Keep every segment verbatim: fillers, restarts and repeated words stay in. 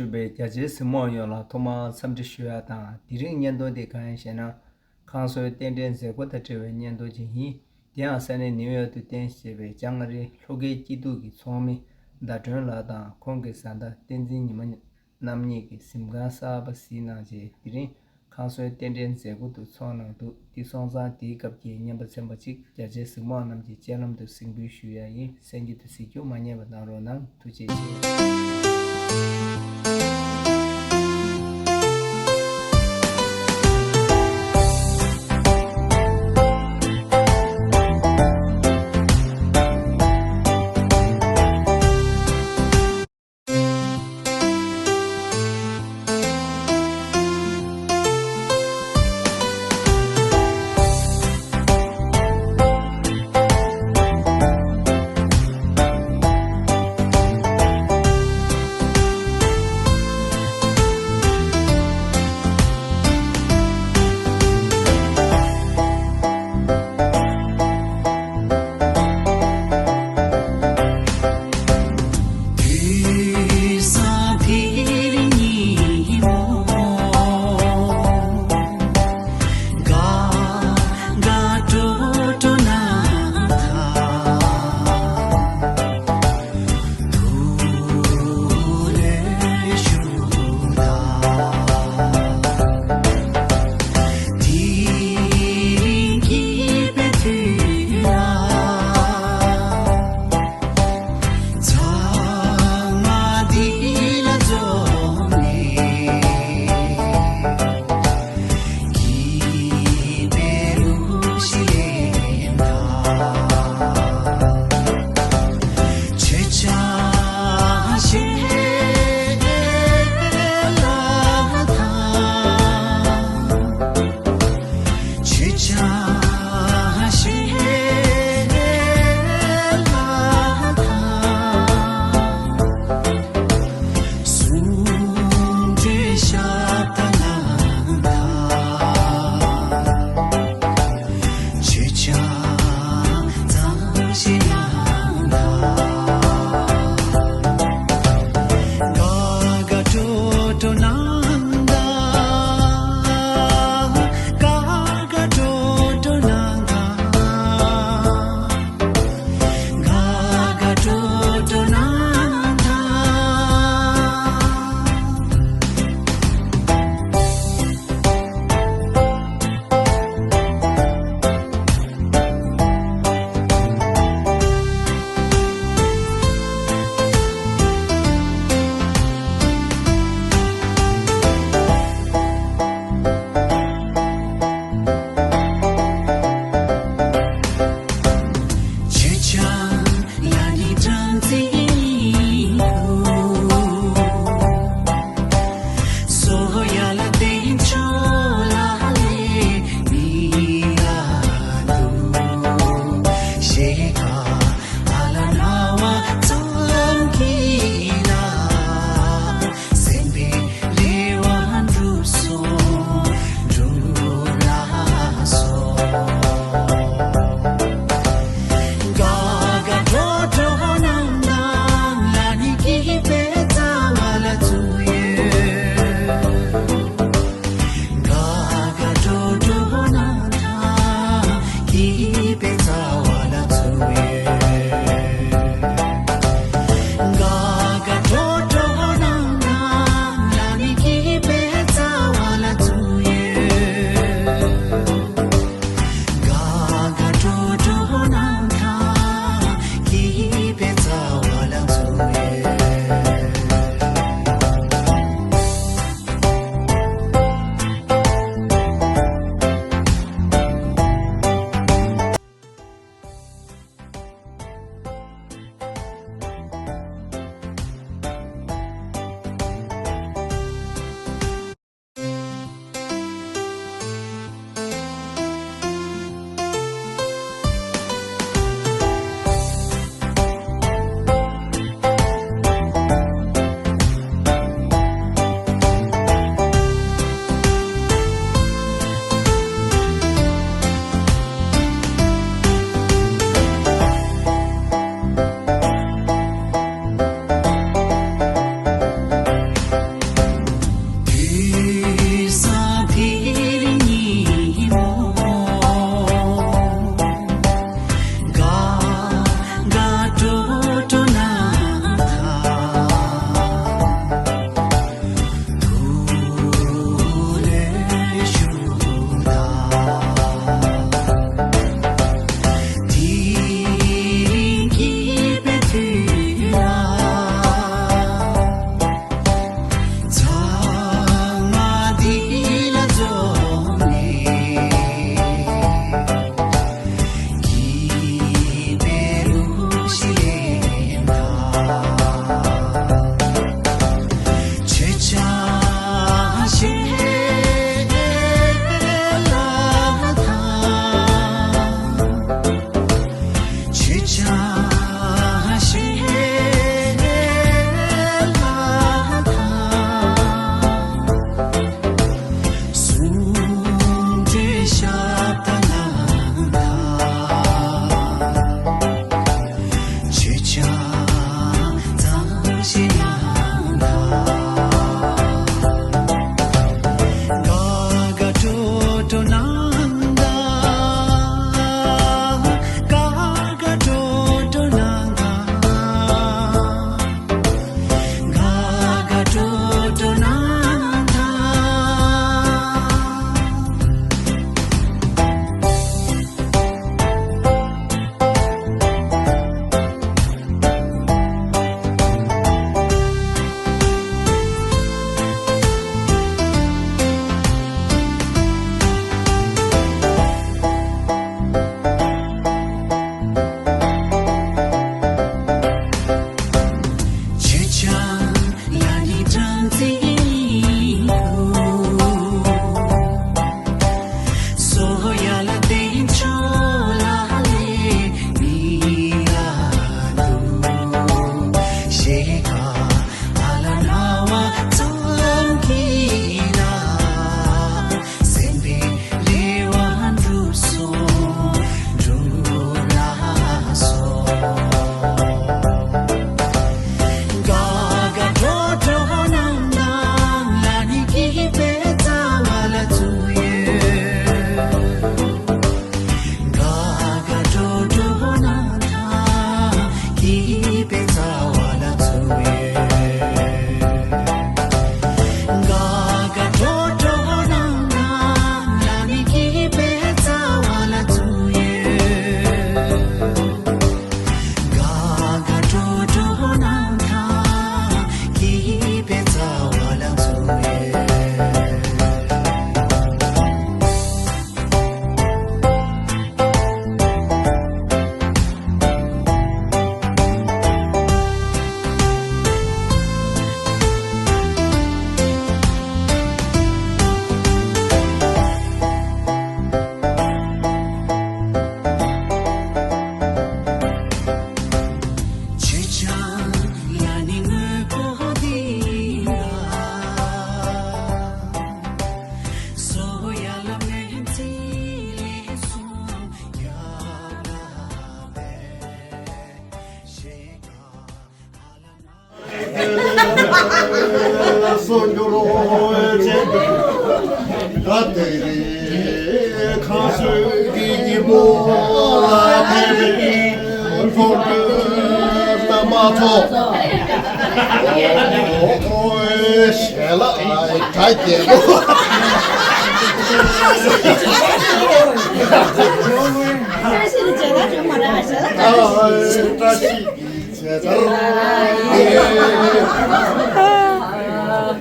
ཞུས་པའི་རྒྱ་ཆེའི་གཟིགས་མོ་བ་ཡོངས་ལ་ཐོག་མར་འཚམས་འདྲི་ཞུ་ཡ་དང་། དེ་རིང་བརྙན་ཐུང་འདི་གང་ཡིན་ཞེ་ན། ཁང་བཟོའི་རྟེན་འབྲེལ་མཛད་སྒོ་དང་འབྲེལ་བའི་བརྙན་ཐུང་ཅིག་ཡིན། དེ་ཡང་ས་གནས་ནིའུ་ཡོག་ཏུ་རྟེན་གཞི་བྱས་པའི་ལྕང་ང་རིའི་ལྷོ་ཁའི་སྐྱིད་སྡུག་གི་ཚོགས་མི་ཟླ་སྒྲོན་ལགས་དང་ཁོང་གི་བཟའ་ཟླ་བསྟན་འཛིན་ཉི་མ་རྣམ་གཉིས་ཀྱིས་གཟིམ་ཁང་གསར་པ་གཟིགས་གནང་རྗེས། དེ་རིང་ཁང་བཟོའི་རྟེན་འབྲེལ་མཛད་སྒོ་དུ་ཚོགས་གནང་འདུག་དེ་སོང་ཙང་དེའི་སྐབས་ཀྱི་བརྙན་པ་ཚན་པ་གཅིག་རྒྱ་ཆེའི་གཟིགས་མོ་བ་རྣམས་ཀྱི་སྤྱན་ལམ་དུ་གཟིགས་འབུལ་ཞུ་ཡ་ཡིན། གསན་རྒྱུ་དང་གཟིགས་རྒྱུ་མ་བསྙེལ་བ་གནང་རོགས་གནང་། ཐུགས་རྗེ་ཆེ། སོ་འགྱུར་བྱེད། ད་དེ་རིང་ཁང་བཟོས་ཀྱི་ཉིན་མོ་ལ་ཕེབས་པའི་སློབ་ཕྲུག་རྣམ་པ་ཚོ། ཨོ་ཨོ་ཞལ་ལག་གྲ་རྒྱས་པོ། བཀྲ་ཤིས་བདེ་ལེགས། བཀྲ་ཤིས་བདེ་ལེགས།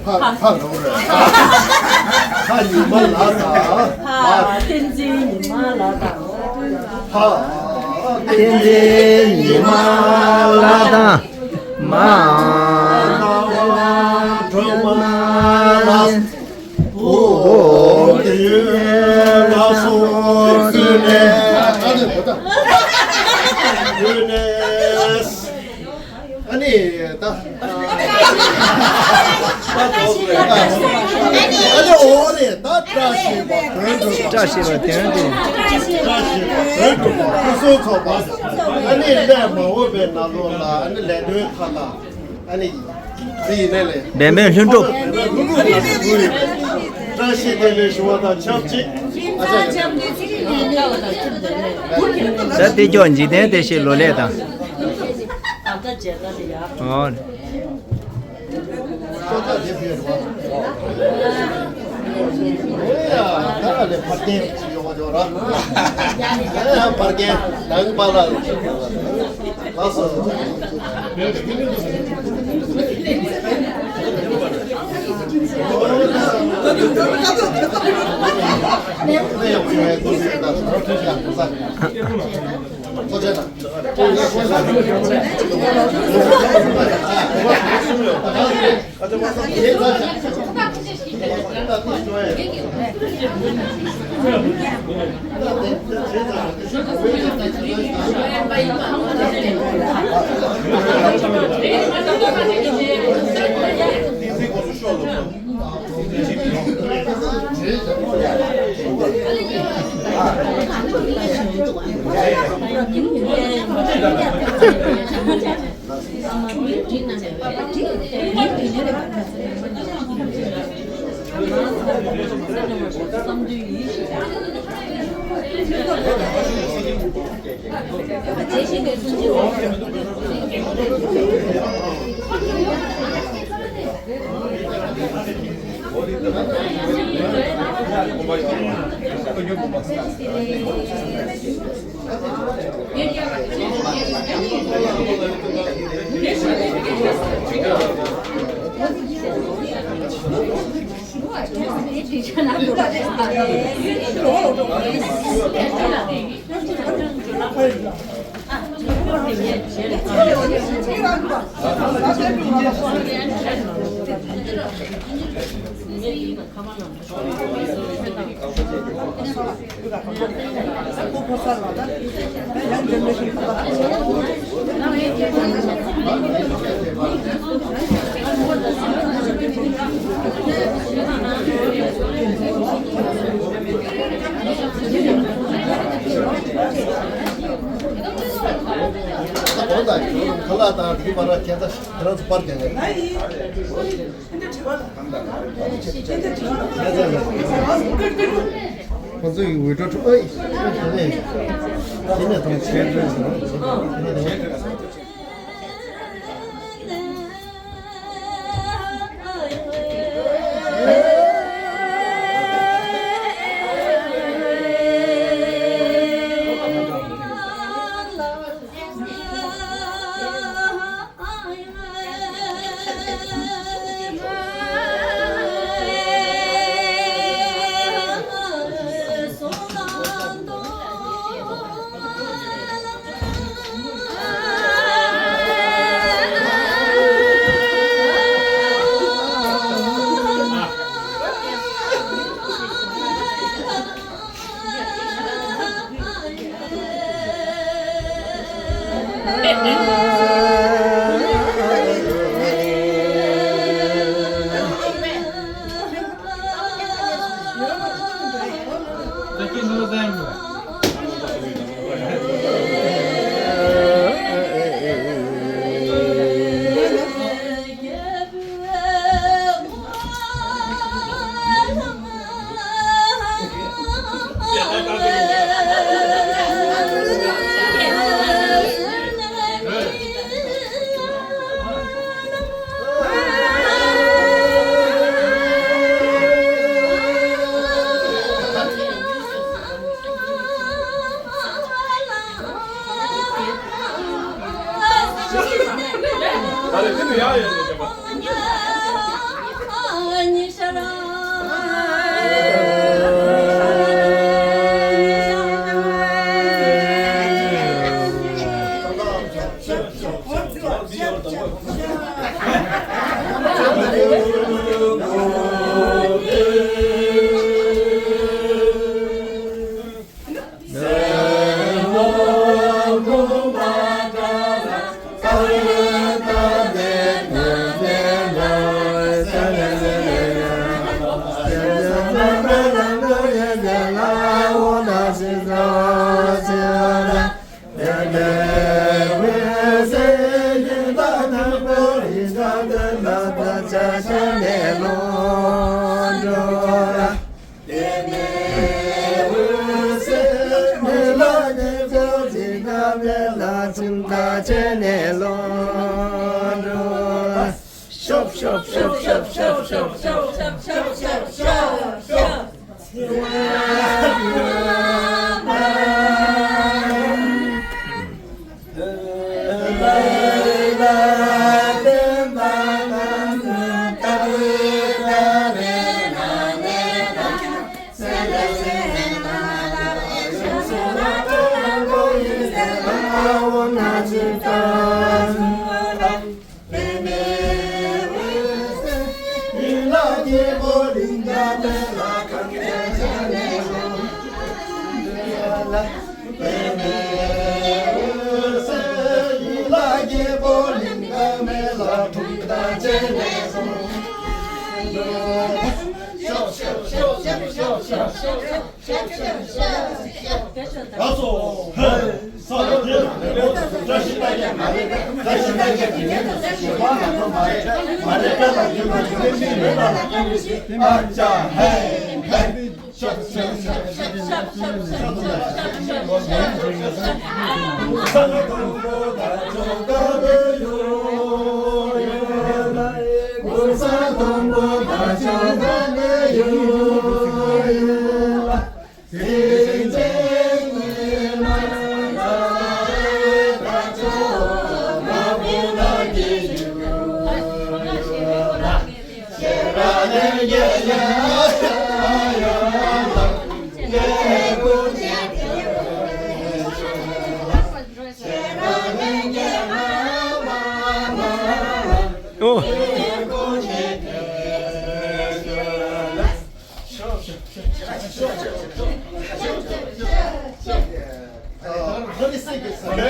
ཕ་ཕ་ལོ་རེད། ཕ་ཉི་མ་ལགས་དང་། ཕ་བསྟན་འཛིན་ཉི་མ་ལགས་དང་། ཕ་བསྟན་འཛིན་ཉི་མ་ལགས་དང་། མ་སྒྲོལ་མ་ལགས། ཨོ་དེ་ཡོད་ལགས་སོ། ཨ་ནི་ད། ཨ་ནི་ཨོ་རེད་ད། བཀྲ་ཤིས་པ་དོན་གྲུབ། བཀྲ་ཤིས་པ་དོན་གྲུབ། བཀྲ་ཤིས་པ་དོན་གྲུབ་སྐུ་གསུང་ཚོགས་པ། ཨ་ནི་སླད་མ་འོངས་པའི་ནང་ལོགས་ལ་ཨ་ནི་ལས་དོན་མཐའ་དག་ཨ་ནི། འབད་མེད་ལྷུན་གྲུབ། བཀྲ་ཤིས་བདེ་ལེགས་ཞུ་བ་དང་ཆབས་ཅིག་ད་དེ་ཀྱོག་འཇིག་རྟེན་བདེ་གཤེགས་ལོ་ལེགས་དང་། ཨོ། ཁ་ལག་དང་དེ་གི་བར་ཁྱད་ཚ་ཁྱེད་རང་ཚོ་པར་རྒྱག་ནས། ཁོ་ཚོ་ཡི་འུད་སྒྲོག་ཁྲོད་ཨེ་དེ་ནས་དེ་ནས་དང་ཆེན་པོས།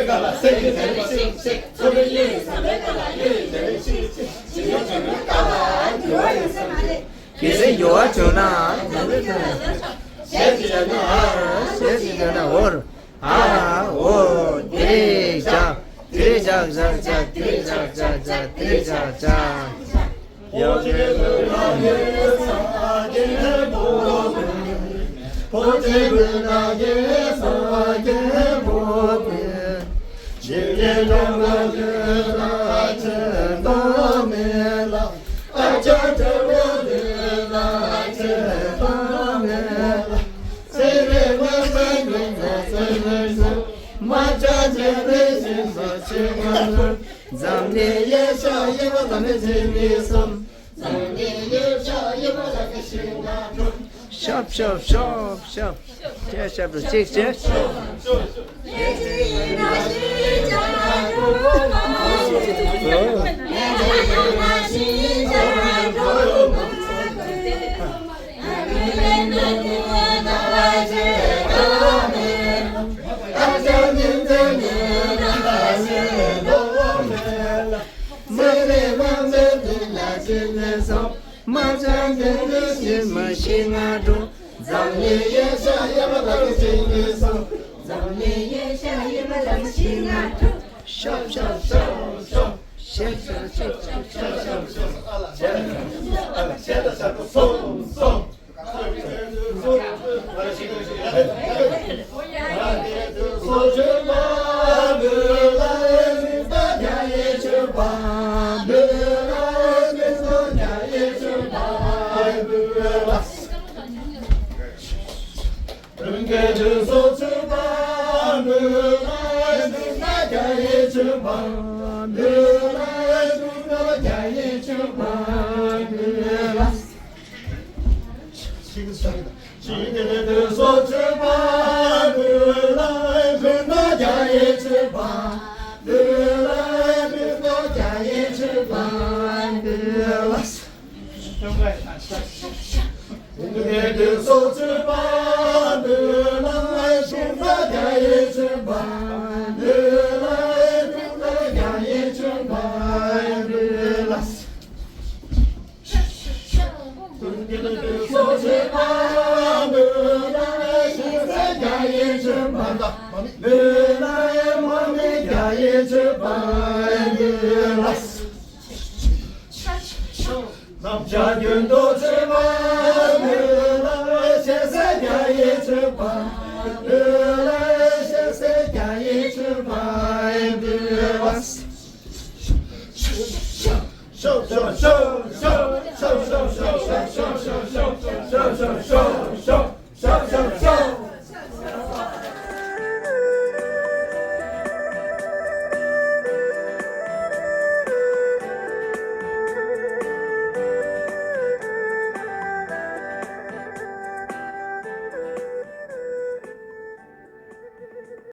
གལ་སྲིད་འགྱུར་བ་བྱུང་ན། ཞེས་བྱ་ན་ཨ། ཞེས་བྱ་ན་འོ། ཨ་འོ། དེ་རེད་བཞག་དེ་རེད་བཞག་བཞག་བཞག་དེ་རེད་བཞག་བཞག་བཞག་དེ་རེད་བཞག་བཞག་འཛམ་གླིང་ཡེ་ཤ་ཡེ་བ་ལ་མི་ཚེ་ནི་སམ། འཛམ་གླིང་ཡེ་ཤ་ཡེ་བ་ལ་མི་ཤི་ང་འགྲོ། ཤབ་ཤབ་ཤབ་ཤབ། ཁྱེད་ཤབ་རུ་གཅིག་བྱས།